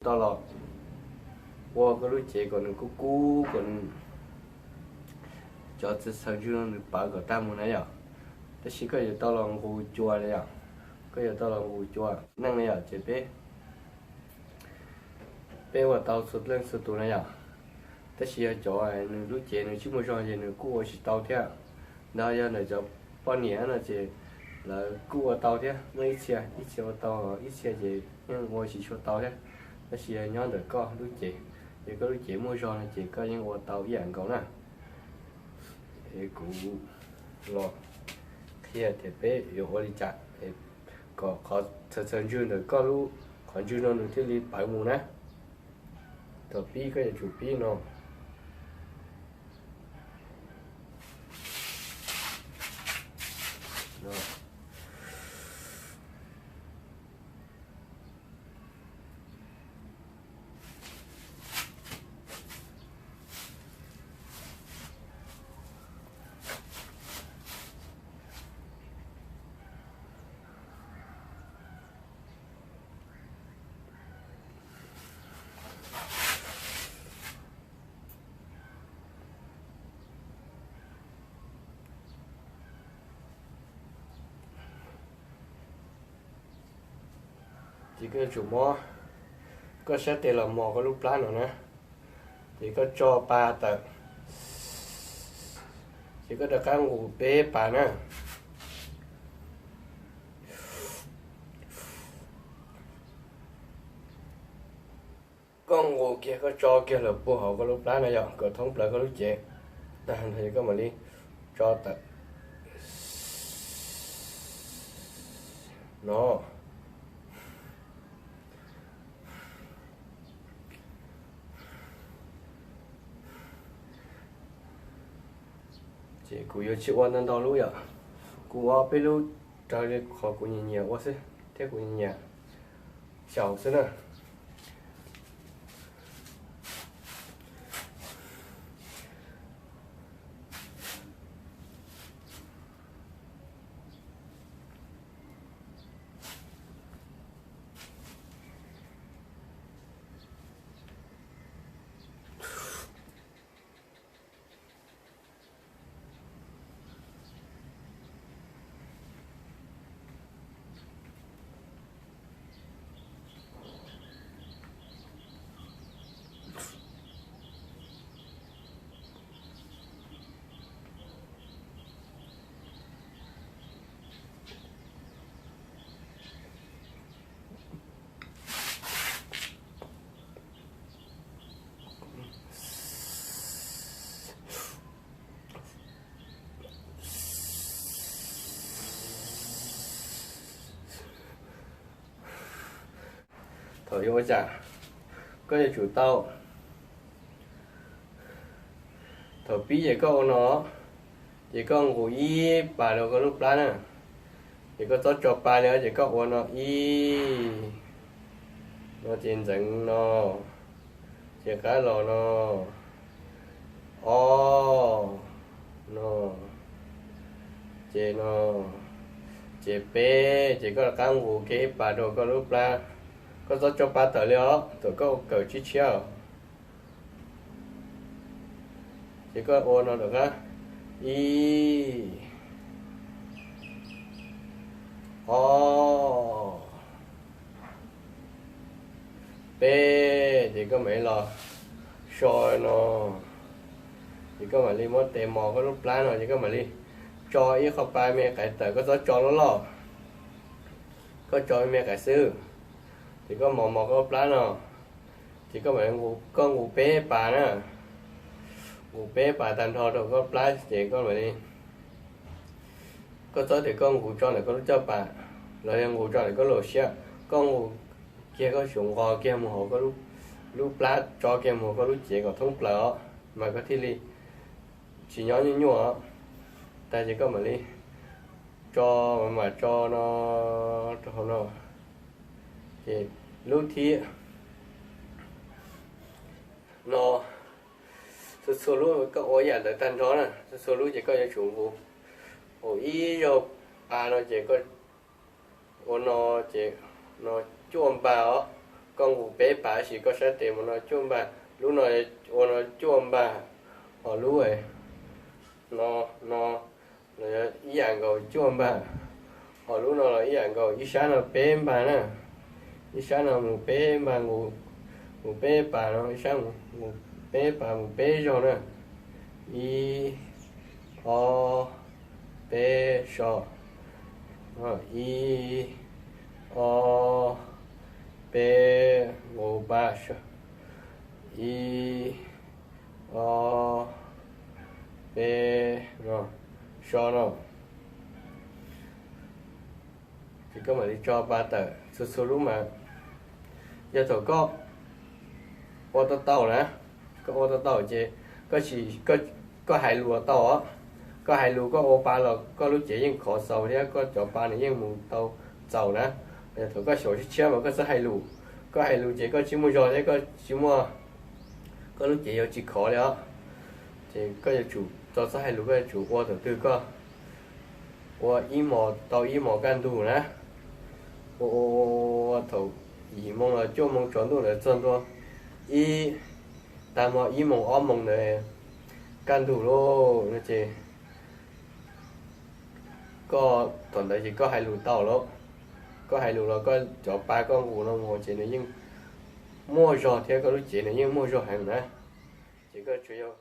tau los ua koj lub cev kom nws kub kub, kom nws, cov txhawv ntswg no nws pawv kom tag mus na yom. Tab sis koj yuav tau los nqus cua na yom. Koj yuav tau los nqus cua neej na yom, ces peb, peb ua tau txhua leej txhua tus na yom. Tab sis yog cov nws lub cev nws tsis muaj zog ces nws kuj ua tsis tau thiab. Ntawd yog ntawm cov poj niam no ces lawv kuj ua tau thiab, muaj ib txhia ib txhia ua tau, ib txhia ces yeej ua tsis tshua tau thiab. Tab sis yog nyob ntawm koj lub cev, yog koj lub cev muaj zog no ces koj yeej ua tau ib yam nkaus na. Es kuv los qhia tias peb yuav ua li cas kom qhov txhawv txhawv ntswg ntawm koj lub, qhov ntswg no nws thiaj li pawv mus na. Thaum pib koj yuav tsum pib no. Ces koj yuav tsum muab koj sab tes los mos koj lub plab no na, ces koj tso pa tawm, ces koj rov qab nqus peb pas na. Koj nqus kiag koj tso kiag lawm puag hauv koj lub plab no yom, kom thoob plaws koj lub cev. Tag nrho ces koj mam li tso tawm no. Ces kuv yuav tsis ua ntau ntau lub yom, kuv ua peb lub raws li qhov kuv nyiam nyiam ua xwb thiab kuv nyiam nyiam xyaum xwb na. Thaum yuav ua cas koj yuav tsum tau, thaum pib ces koj ua no, ces koj nqus ib pas rau koj lub plab na, ces koj txhob tso pa li os, ces koj ua no ib, no ces ntxeev no, ces qab los no, ob, no, ces no, ces peb, ces koj rov qab nqus kiag ib pas rau koj lub plab, koj txhob tso pa tawm li os, thaum koj ua kawm tshiab tshiab os. Ces koj ua no rov qab, ib, ob, peb, ces koj mam li los so no, ces koj mam li muab tes mos koj lub plab no, ces koj mam li tso ib qho pa me qais tawm, koj txhob tso loj loj, koj tso me me qais xwb, ces koj mos mos koj lub plab no, ces koj mam li, koj nqus peb pas na, nqus peb pas tag nrho rau koj plab ces koj mam li, koj txhob tias koj nqus tso ntawm koj lub caj pas los yog nqus tso ntawm koj lub siab, koj nqus kiag koj tsum nqos kiag mus hauv koj lub plab, tso kiag mus hauv koj lub cev kom thoob plaws os, mas koj thiaj li tsis nyob nyuaj nyuaj os. Tag ces koj mam li tso, mam tso no rau hauv no. Ces lub thib no, txhua txhua lub koj ua ib yam ntawd tag nrho na, txhua txhua lub ces koj yuav tsum nqus, nqus ib zaug pa no ces koj ua no, ces no cuaj npas os. Koj nqus peb pas tab sis koj sab tes mus no cuaj npag, lub no ua no cuaj npag, ho lub no, no los ib yam nkaus cuaj npag, ho lub no los ib yam nkaus, ib sab no peb npag na, ib sab no mus peb npag, mus peb pas no, ib sab mus peb pas mus peb zaug na. Ib, ob, peb, so. Ib, ob, peb, nqus pas, so. Ib, ob, peb, no, so no. Ces koj mam li tso pa tawm txhua txhua lub mas, yog thaum koj ua tau tau na, koj ua tau tau ces koj, koj hais lus tau os. Koj hais lus koj ua pa los koj lub cev yeej khov xaus thiab koj cov pa nws yeej mus tau txaus na. Yog thaum koj xyaum tshiab tshiab mas koj txhob hais lus, koj hais lus ces koj tsis muaj zog thiab koj tsis muaj, koj lub cev yuav tsis khov li os. Ces koj yuav tsum txhob hais lus, koj yuav tsum ua thaum twg koj ua ib hmos tau ib hmos kaj ntug na. Ua ua ua thaum yim moo los cuaj moo tsaus ntuj ntawd txog ntua ib, tag hmo ib moo ob moo ntawd kaj ntug lauj no ces koj thaum ntawd ces koj hais lus tau lawm. Koj hais lus los koj cov pa koj nqus no mus ces nws yeej muaj zog thiab koj lub cev nws yeej muaj zog heev na. Ces koj tsuas yog